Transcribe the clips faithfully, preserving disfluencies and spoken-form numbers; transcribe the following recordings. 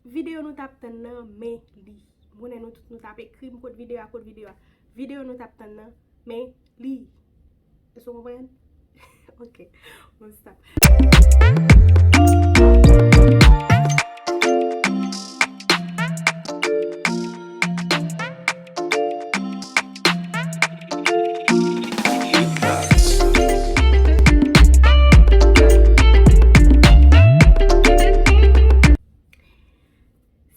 Videyo nou t ap tann nan, men li. M konnen nou tout nou t ap ekri m kot videyo a, kot videyo a. Videyo nou t ap tann nan, men li. Èske w konprann? Ok, bon, stop.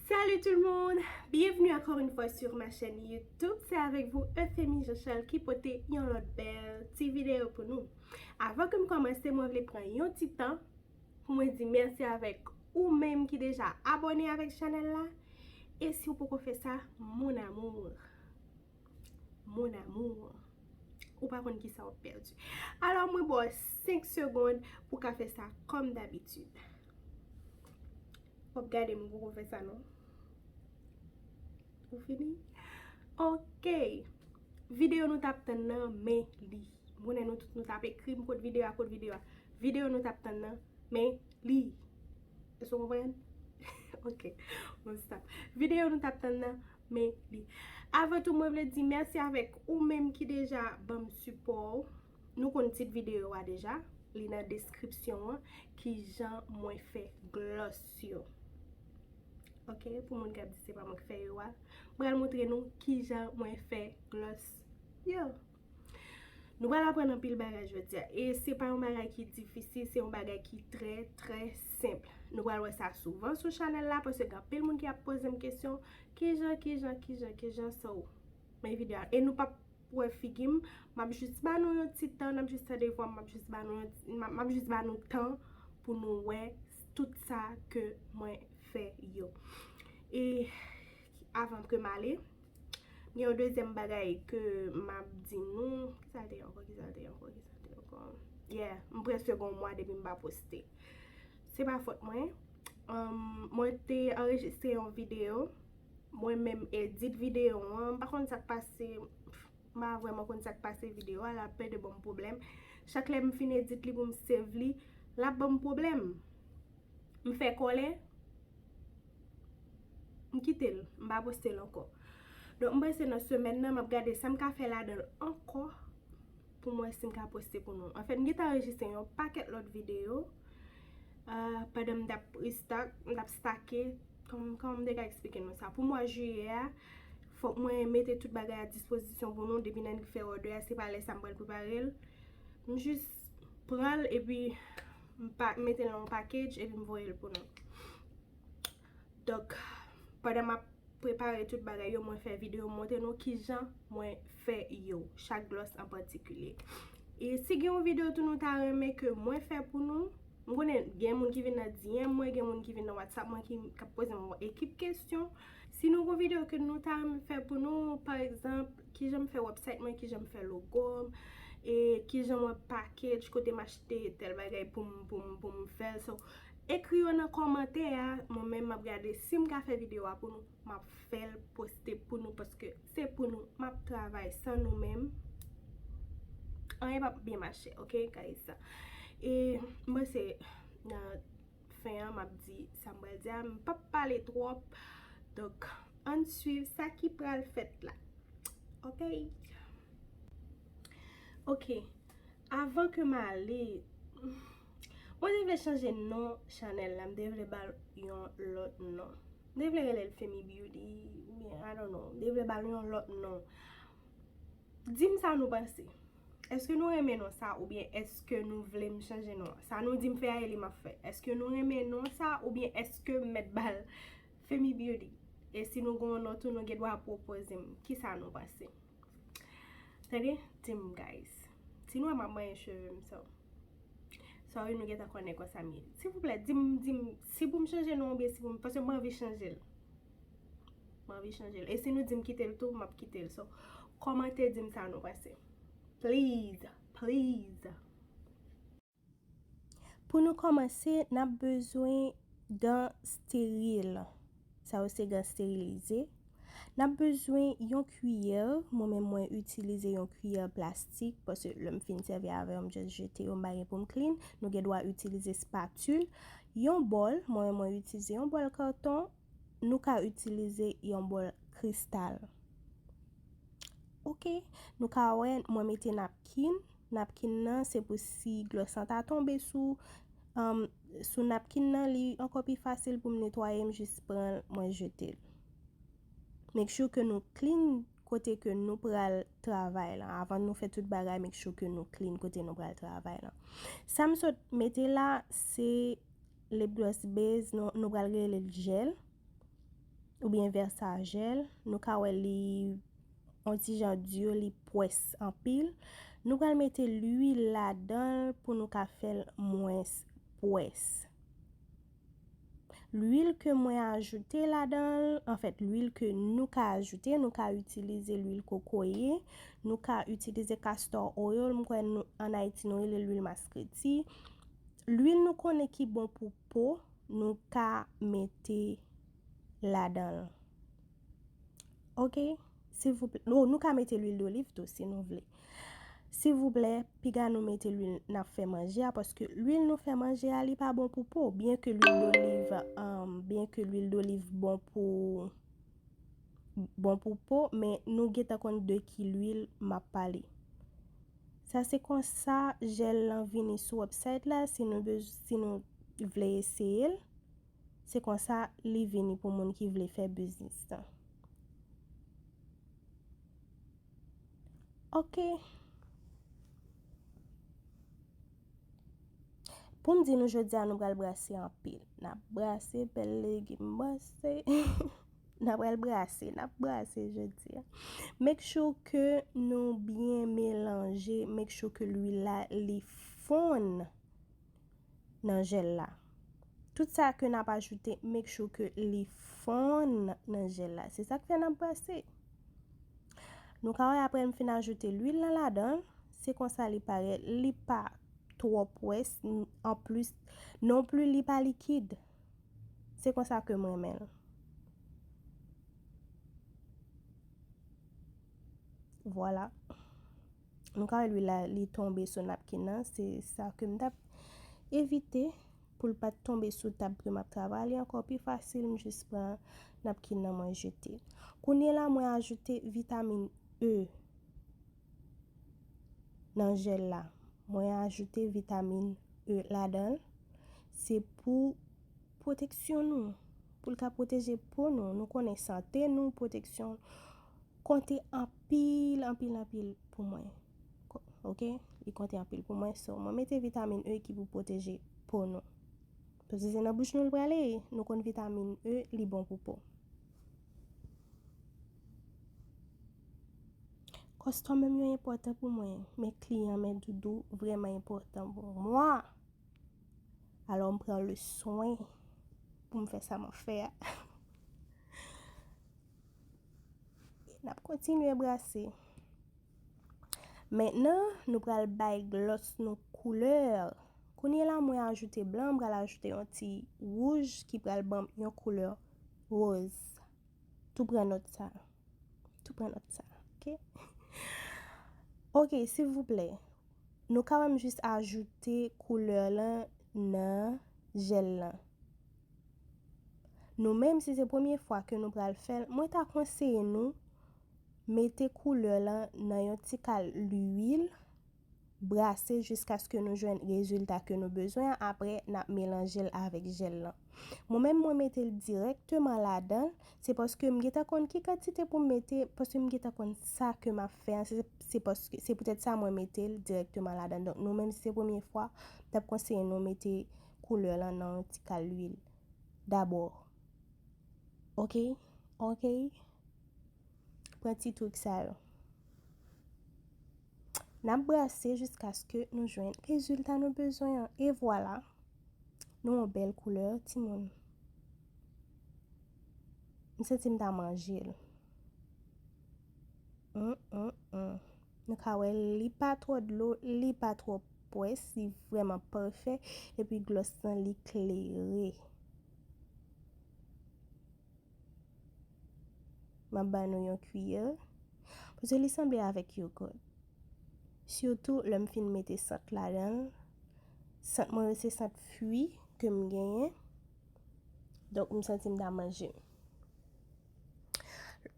Salut tout le monde! Bienvenue encore une fois sur ma chaîne YouTube. C'est avec vous Euphémie Jean-Charles ki pote yon lòt bèl ti videyo pou nou. Avan ke m kòmanse, mwen vle pran yon ti tan pou mwen di mèsi avèk ou menm ki deja abòne avèk chanèl la. E si w poko fè sa, mon amour, mon amour, ou pa konn kisa w ap pèdi. Alò, mwen ba w senk segonn pou w ka fè sa kòm dabitid. W ap gade m poko fè sa non. Ou fini? Ok. Videyo nou t ap tann nan, men li. M konnen nou tout nou t ap ekri m kot videyo a, kot videyo a. Videyo nou t ap tann nan, men li. Èske w konprann? Ok, bon, stop. Videyo nou t ap tann nan, men li. Avan tou, mwen vle di mèsi avèk ou menm ki deja ban m sipò w. Nou konn tit videyo a deja, li nan deskripsyon an, kijan mwen fè gloss yo. Ok, pou moun k ap di se pa mwen k fè yo a, mwen pral montre nou kijan mwen fè gloss yo. Nou pral aprann anpil bagay jodi a. E se pa yon bagay ki difisil, se yon bagay ki trè, trè senp. Nou pral wè sa souvan sou chanèl la, paske gen anpil moun ki ap poze m kesyon, kijan, kijan, kijan, kijan, so, men videyo a. E nou p ap wè figi m, m ap jis ba nou yon ti tan, n ap jis tande vwa m, m ap jis ba nou yon ti, m ap, m ap jis ba nou tan pou nou wè tout sa ke mwen fè yo. E avan ke m ale, gen yon dezyèm bagay ke m ap di nou. Kisa l te ye ankò? Kisa l te ye ankò? Kisa l te ye ankò? Yeah, m prèske gen yon mwa depi m pa poste. Se pa fòt mwen. Um, mwen te anrejistre yon videyo. Mwen menm edit videyo an. M pa konn sa k pase. M pa vrèman konn sa k pase videyo a. L ap plede ban m pwoblèm. Chak lè m fin edit li pou m save li, l ap ban m pwoblèm. M fè kòlè, m kite l, m pa poste l ankò. Donk, m panse nan semèn nan, m ap gade sa m ka fè ladan l ankò pou m wè si m ka poste pou nou. Anfèt, m gentan anrejistre yon pakèt lòt videyo, ah, pandan m t ap restock, m t ap stake, kòman, kòman m te ka eksplike nou sa? Pou mwa jiyè a, fòk mwen mete tout bagay a dispozisyon pou nou, depi nèg fè òdè a, se pa lè sa m pral prepare l. M jis pran l epi m pa, mete l nan yon package epi m voye l pou nou. Donk, pandan m ap prepare tout bagay yo, mwen fè videyo montre nou kijan mwen fè yo, chak gloss an patikilye. E si gen yon videyo tou nou ta renmen ke mwen fè pou nou, m konnen gen moun ki vin nan D M mwen, gen moun ki vin nan WhatsApp mwen ki, k ap poze m yon ekip kesyon. Si nou gon videyo ke nou ta renmen fè pou nou, pa egzanp, kijan m fè website mwen, kijan m fè logo m, e kijan mwen package, kote m achte tèl bagay pou m, pou m, pou m fè l. So, ekri yo nan kòmantè a, mwen menm m ap gade si m ka fè videyo a pou nou, m ap fè l poste pou nou, paske se pou nou m ap travay. San nou menm, anyen p ap byen mache, ok, guys? E mwen se nan fen an, m ap di sa m pral di a, m p ap pale twòp. Donk, ann swiv sa ki pral fèt la. Ok? Ok. Avan ke m ale, mwen te vle chanje non chanèl la, m te vle ba l yon lòt non. M te vle rele l Femi Beauty, oubyen, I don't know, m te vle ba l yon lòt non. Di m sa nou panse. Èske nou renmen non sa oubyen èske nou vle m chanje non an? Sa nou di m fè a, e li m ap fè. Èske nou renmen non sa oubyen èske m mèt ba l Femi Beauty? E si nou gen yon non tou, nou gen dwa pwopoze m. Kisa nou panse? Tande, di m, guys. Si nou wè m ap manyen cheve m, so. Sorry, nou gentan konnen konsa m ye. Silvouplè, di m, di m si pou m chanje non oubyen si pou m, paske m anvi chanje l. M anvi chanje l. E si nou di m kite l tou, m ap kite l. So, kòmante, di m sa nou panse. Please, please. Pou nou kòmanse, n ap bezwen gan steril. Sa yo se gan sterilize. N ap bezwen yon kiyè. Mwen menm, mwen itilize yon kiyè plastik, paske lè m fin sèvi avè yo, m just jete yo, m pa gen pou m clean. Nou gen dwa itilize spatil. Yon bòl. Mwen menm, mwen itilize yon bòl katon. nou ka itilize yon bòl kristal. Ok, nou ka wè mwen mete napkin. Napkin nan se pou si glòs lan ta tonbe sou, um, sou napkin nan, li ankò pi fasil pou m netwaye, m jis pran l, mwen jete l. Make sure ke nou clean kote ke nou pral travay lan. Avan nou fè tout bagay, make sure ke nou clean kote nou pral travay lan. Sa m sot mete la, se lip gloss base, nou, nou pral rele l jèl oubyen Versace jèl. Nou ka wè li yon ti jan di, li pwès anpil. Nou pral mete lwil ladan l pou nou ka fè l mwens pwès. Lwil ke mwen ajoute ladan l, anfèt, lwil ke nou ka ajoute, nou ka itilize lwil kokoye, nou ka itilize castor oil, m kwè nou, ann Ayiti, nou rele lwil maskreti. Lwil nou konnen ki bon pou po, nou ka mete ladan l. Ok? Silvouplè. Nou, nou ka mete lwil doliv tou, si nou vle. Silvouplè, piga nou mete lwil n ap fè manje a, paske lwil nou fè manje a, li pa bon pou po. Byen ke lwil doliv, um, byen ke lwil doliv bon pou, bon pou po, men nou gentan konn de ki lwil m ap pale. Sa se konsa jèl lan vini sou website la, si nou bez-, si nou vle eseye l. Se konsa li vini pou moun ki vle fè biznis lan. Ok. Pou m di nou, jodi a nou pral brase anpil. N ap brase, bèl legim brase. N ap pral brase, n ap brase jodi a. Make sure ke nou byen melanje, make sure ke lwil la li fonn nan jèl la. Tout sa ke n ap ajoute, make sure ke li fonn nan jèl la. Se sa k fè n ap brase. Nou ka wè apre m fin ajoute lwil lan ladan l, se konsa li parèt. Li pa twò pwès, n-, anplis, non pli li pa likid. Se konsa ke m renmen l. Vwala. Nou ka wè lwil la, li tonbe sou napkin nan. Se sa ke m t ap evite pou l pa t tonbe sou tab ke m ap travay. Li ankò pi fasil, m jis pran napkin nan, mwen jete. Kounye la, mwen ajoute vitamin E nan jèl la. Mwen ajoute vitamin E ladan l. Se pou pwoteksyon nou, pou l ka pwoteje po nou. Nou konnen sante nou, pwoteksyon konte anpil, anpil, anpil pou mwen. Ko-, ok? Li konte anpil pou mwen. So, mwen mete vitamin E ki pou pwoteje po nou. Paske se nan bouch nou l prale, nou konn vitamin E, li bon pou po. Kòstòm menm yo enpòtan pou mwen, men kliyan, men doudou vrèman enpòtan pou mwen. Alò, m pran le swen pou m fè sa m ap fè a. N ap kontinye brase. Mentnan, nou pral bay glòs nou koulè. Kounye la, mwen ajoute blan, m pral ajoute yon ti wouj ki pral ban m yon koulè woz. Tou pran nòt sa. Tou pran nòt sa, ok? Ok, silvouplè. Nou ka wè m jis ajoute koulè lan nan jèl lan. Nou menm, si se premye fwa ke nou pral fè l, mwen ta konseye nou mete koulè lan nan yon ti kal lwil, brase jiskaske nou jwenn rezilta ke nou bezwen an, apre n ap melanje l avèk jèl lan. Mwen menm, mwen mete l dirèkteman ladan l, se paske m gentan konn ki kantite pou m mete, paske m gentan konn sa ke m ap fè an, se, se paske, se poutèt sa mwen mete l dirèkteman ladan l. Donk, nou menm, si se premye fwa, m t ap konseye nou mete koulè lan nan yon ti kal lwil dabò. Ok? Ok? Pran ti trik sa yo. N ap brase jiskaske nou jwenn rezilta nou bezwen an. E vwala. Nou yon bèl koulè, timoun. M santi m ta manje l. Hum, hum, hum. Nou ka wè li pa twò dlo, li pa twò pwès, li vrèman pafè. Epi glòs lan, li klere. M ap ba nou yon kiyè. Paske li sanble avèk yogurt. Sitou lè m fin mete sant ladan l. Sant mwen yo se sant fwi ke m genyen. Donk, m santi m ta manje l.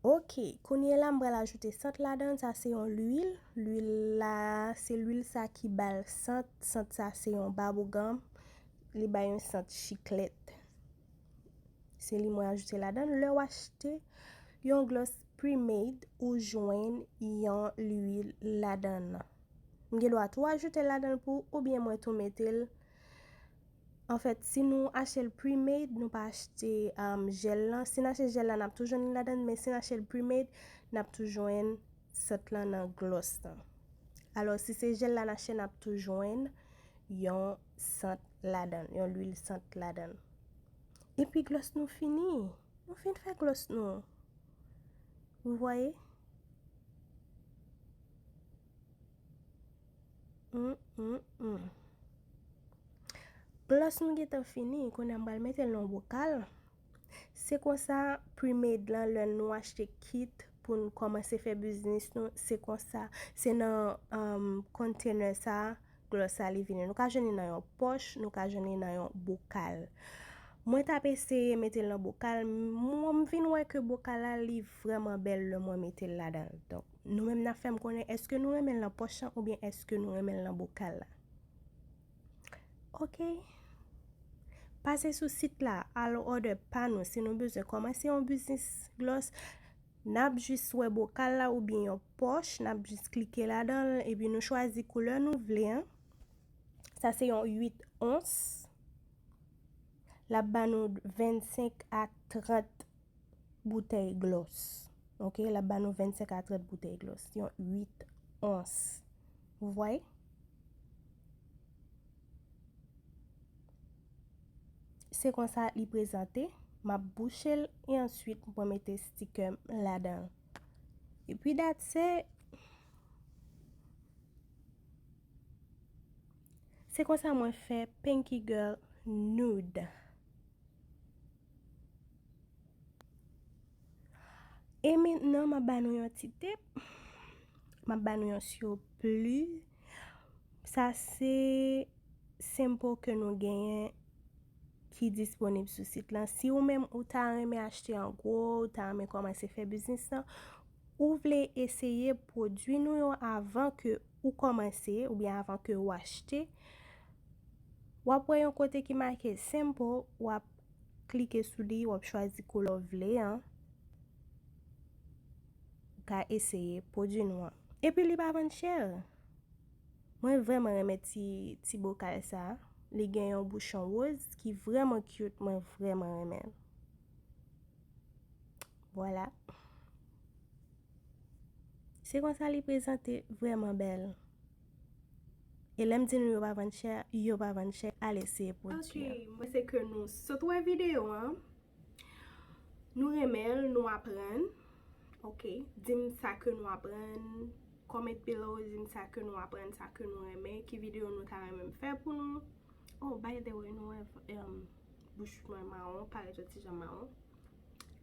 Ok, kounye la m pral ajoute sant ladan l. Sa se yon lwil. Lwil la, se lwil sa ki ba l sant. Sant sa se yon babouganm. Li bay yon sant chiklèt. Se li mwen ajoute ladan l. Lè w achte yon gloss pre-made, ou jwenn yon lwil ladan l. M gen dwa tou ajoute l ladan l pou ou, oubyen mwen tou mete l. Anfèt, si nou achte l pre-made, nou pa achte um, jèl lan. Si n achte jèl la, n ap tou jwenn li ladan l, men si n achte l pre-made, n ap tou jwenn sant lan nan gloss lan. Alò, si se jèl la n achte, n ap tou jwenn yon sant ladan l, yon lwil sant ladan l. Epi gloss nou fini. Nou fin fè gloss nou. Vous voyez? Mm, mm, mm. Gloss nou gentan fini, kounye a m pral mete l nan bokal. Se konsa, pre-made lan, lè nou achte kit pou n kòmanse fè biznis nou, se konsa. Se nan um, container sa, gloss sa li vini. Nou ka jwenn li nan yon pòch, nou ka jwenn li nan yon bokal. Mwen t ap eseye mete l nan bokal, mwen m vin wè ke bokal la li vrèman bèl lè mwen mete l ladan l. Donk, nou menm n ap fè m konnen èske nou renmen l nan pòch lan oubyen èske nou renmen l nan bokal la. Ok. Pase sou sit la, al order pa nou. Si nou bezwen kòmanse yon biznis gloss, n ap jis wè bokal la oubyen yon pòch, n ap jis klike ladan l, epi nou chwazi koulè nou vle an. Sa se yon uit ons. L ap ba nou vennsenk a trant boutèy gloss. Ok, l ap ba nou vennsenk a trant boutèy gloss. Yon uit ons. Vous voyez? Se konsa li prezante. M ap bouche l e answit mwen mete sticker m ladan l. Epi that's it. Se konsa mwen fè Pinky Girl Nude. E mentnan, m ap ba nou yon ti tip. M ap ba nou yon sipli. Sa se sample ke nou genyen ki disponib sou sit lan. Si ou menm ou ta renmen achte an gwo, ou ta renmen kòmanse fè biznis lan, ou vle eseye pwodui nou yo avan ke ou kòmanse oubyen avan ke ou achte, w ap wè yon kote ki make sample, w ap klike sou li, w ap chwazi koulè w vle an. Ou ka eseye pwodui nou an. Epi li pa vann chè. Mwen vrèman renmen ti, ti bokal sa. Li gen yon bouchon woz ki vrèman cute, mwen vrèman renmen l. Vwala. Se konsa li prezante, vrèman bèl. E lè m di nou yo pa vann chè, yo pa vann chè, al eseye pwodui an. Ok, mwen se ke nou sot wè videyo an. Nou renmen l, nou aprann. Ok, di m sa ke nou aprann. Comment below, di m sa ke nou aprann, sa ke nou renmen, ki videyo nou ta renmen m fè pou nou. Oh, by the way, nou wè um, bouch mwen mawon, parèt yon ti jan mawon.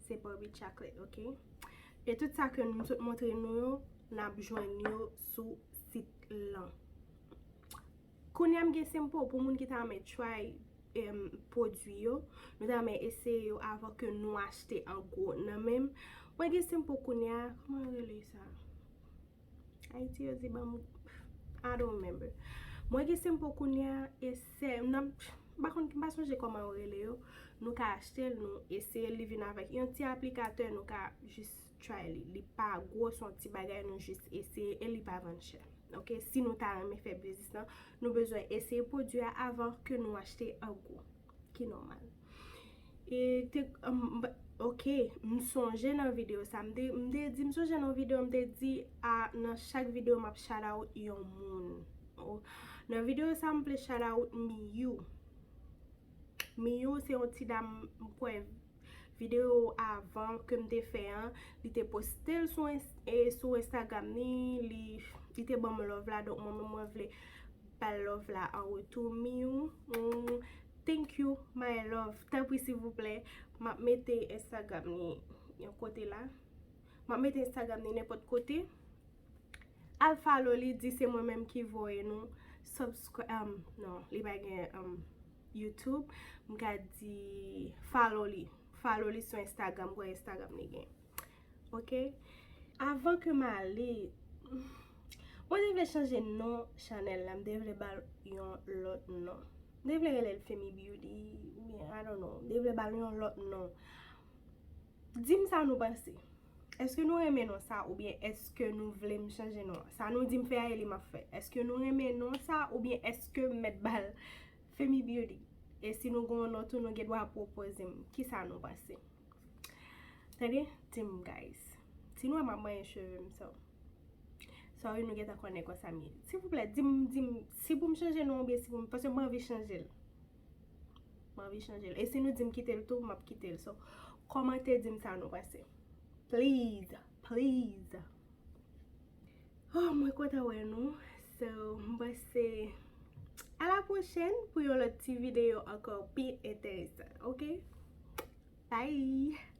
Se Barbie Chocolate, ok? E tout sa ke m sot montre nou yo, n ap jwenn yo sou sit lan. Kounye a m gen sample pou moun ki ta renmen try um, pwodui yo. Nou ta renmen eseye yo avan ke nou achte an gwo nan men m. Mwen gen sample kounye a, kòman yo rele sa? Ayiti yo di ban m, I don't remember. Mwen gen sample kounye a, e sè, m pa konn, m pa sonje kòman yo rele yo. Nou ka achte l, nou eseye l, li vin avèk yon ti aplikatè, nou ka jis try li. Li pa gwo, se yon ti bagay, nou jis eseye e li pa vann chè. Ok, si nou ta renmen fè biznis lan, nou bezwen eseye pwodui a avan ke nou achte an gwo. Ki nòmal. E te, um, ok, m sonje nan videyo sa, m te, m te di, m sonje nan videyo, m te di, a, nan chak videyo m ap shout out yon moun. Oh, nan videyo sa, m vle shout out Miyou. Miyou se yon ti dam, m kwè, videyo avan ke m te fè an, li te poste l sou, e, sou Instagram ni, li, li te ban m love la, donk mwen menm mwen vle ba l love la an retou. Miyou, mm, thank you, my love. Tanpri, silvouplè, m ap mete Instagram ni yon kote la. M ap mete Instagram ni nenpòt kote. Al follow li, di se mwen menm ki voye nou. Subscribe, um, non, li pa gen um, YouTube. M ka di follow li. Follow li sou Instagram, wè Instagram li gen. Ok? Avan ke m ale, mwen te vle chanje non chanèl la, m te vle ba l yon lòt non. M te vle rele l Femi Beauty, oubyen, I don't know, m te vle ba l yon lòt non. Di m sa nou panse. Èske nou renmen non sa oubyen èske nou vle m chanje non an? Sa nou di m fè a, e li m ap fè. Èske nou renmen non sa oubyen èske m mèt ba l Femi Beauty? E si nou gen yon non tou, nou gen dwa pwopoze m. Kisa nou panse? Tande, di m, guys. Si nou wè m ap manyen cheve m, so. Sorry, nou gentan konnen konsa m ye. Silvouplè, di m, di m si pou m chanje non oubyen si pou m, paske m anvi chanje l. M anvi chanje l. E si nou di m kite l tou, m ap kite l. So, kòmante, di m sa nou panse. Please, please. Oh, mwen kontan wè nou. So, m panse a la pwochèn pou yon lòt ti videyo ankò pi enteresan, ok? Bye!